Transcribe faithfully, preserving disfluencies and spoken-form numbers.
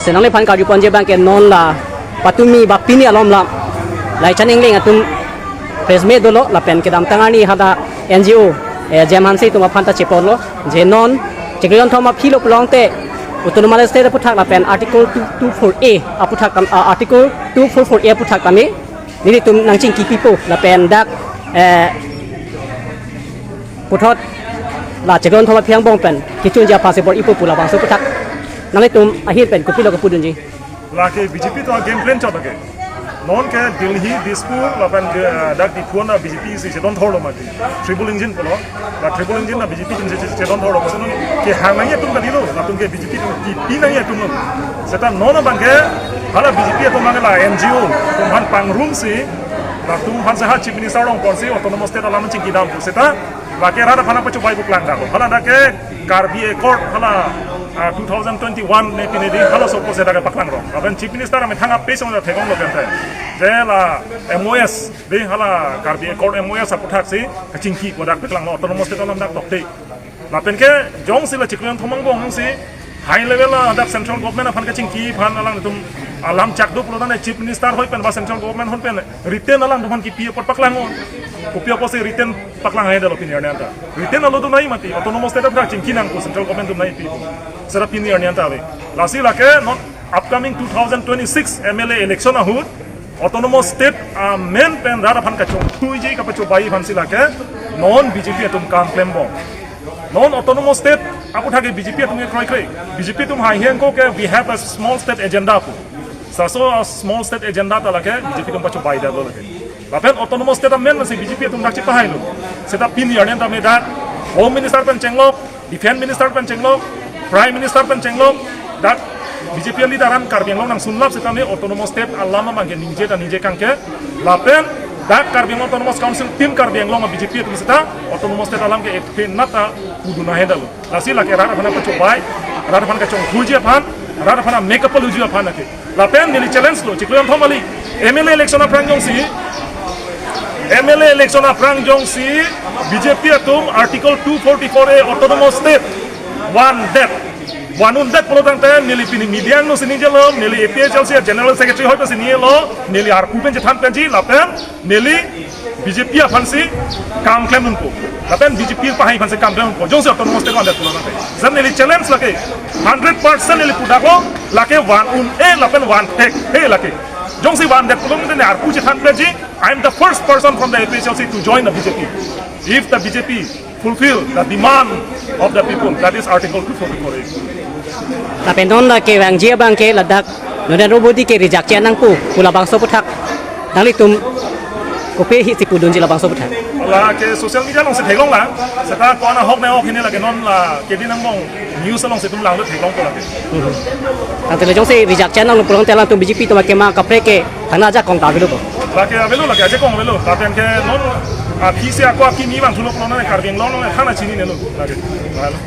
Senang le aphan karju ponji abang ke non la patumi ba pini alom la Laichan Engleng atum press meet dolo lapen kedamtang arni hadak N G O, eh, Jem Hanse atum aphan ta cheponlo je non chiklo jonthom aphi lo pulote Autonomous State aputhak lapen Article two two four A aputhak tam, ah, Article two four four A aputhak tame nelitum nangchingki pipo lapen dak, eh, puthot la chiklo jonthom aphi angbong pen kechunji aphan si bor-ipo pu labangso aputhak. Nanglitum ahin pen kopilo kepudunji? Lake B J P atum a-game plan chot lake. Non ke Delhi, Dispur, lapen, eh, dak Diphu an B J P si chedon thorlo mati. Triple engine pulo. La triple engine la B J P atum si che-, chedon thorlo. Maksud non kehang nangji atum kalilo. Latum ke B J P atum kipi nangji atum lo. Seta non abang ke hala B J P atum abang la N G O atum aphan pangrumsi latum aphan si ha Chief Minister along ponsi Autonomous State alam chingki dam pu seta lake rat aphan pachobei pu klang dako. Hala dak ke Karbi Accord hala, ah, two thousand twenty-one ne pine di hala sopo seta ke paklang rong. Lapen Chief Minister amethang ape song da thekong lo kente. Je la M O S di hala Karbi Accord M O S aputhak si kachingki kodak paklanglo Autonomous State alam dak tokte. Lapen ke jongsi la chiklo jonthom angbong si high level la dak central government aphan kachingki aphan alangtum alam chakdo pulo tangte Chief Minister hoi pen ba central government hoi pen written alangtum aphan kipi apot paklang o. Kopi apotsi written paklang hai dalo pini arni anta. Written alo do nai mati, Autonomous State aputhak chingki nangpo, central government atum nangpi. Seta pini arni anta ave. Lasi lake non upcoming two thousand twenty-six M L A election ahut Autonomous State amen pen rat aphan kachongthuiji kapachobei aphan si lake non B J P atum kam klembom. Non Autonomous State aputhak ke B J P atum ke kroikre. B J P atum haihe ako ke we have a small state agenda pu. Laso a-small state agenda ta lake B J P atum pachobei dalo lake. Lapen Autonomous State amen si B J P atum dak chepahailo. Seta pini arni anta me dak Home Minister pen chenglok, Defense Minister pen chenglok, Prime Minister pen chenglok, dak B J P leader an Karbi Anglong nangsunlap seta me Autonomous State alam abang ke ningje ta ningje kangke. Lapen dak Karbi Anglong Autonomous Council team Karbi Anglong B J P atum seta Autonomous State alam ke ephe nata pudun ahe dalo. Lasi lake rat aphan pachobei, rat aphan kachongthuji aphan, rat aphan make up luji aphan lake. Lapen neli challenge lo, chiklo jonthom kali. M L A election aphrang jongsi, M L A election aphrang jongsi, B J P atum Article two forty-four A Autonomous State vandet, vanundet pulo tangte neli pini media angno si ningjelo, neli A P H L C General Secretary hoi pen si ningjelo, neli arpu pen chethan penji, lapen neli B J P aphan si kam klem unpo. Lapen B J P pahai aphan si kam klem unpo. Jongsi Autonomous State vandet pulo tangte. Seta neli challenge lake. Hundred percent neli pudaklo lake van un-e lapen vanthek he lake. Jongsi vandet pulo tangte ne arpu chethan penji. I am the first person from the A P H L C to join the B J P. If the B J P fulfill the demand of the people, that is Article two forty-four A. Lapen non la kevangji abang ke ladak Narendra Modi ke reject chenangpo pu labangso aputhak. Nanglitum kopi hi si pudunji labangso aputhak? Lake social media along si theklong lang. Seta ko-an ahok ne ahok hini lake non la keding angbong news along si itum langdun theklongpo lake. Tangte le jongsi reject chenanglo pulo tangte alangtum B J P atum akemang kaprek ke thangnajakong ta avelo bo? Lake avelo lake ajakong avelo. Lapen ke non aphi si ako akimi vangthulo pulo tangte Karbi Anglong along thangna chininelo lake. Avelo.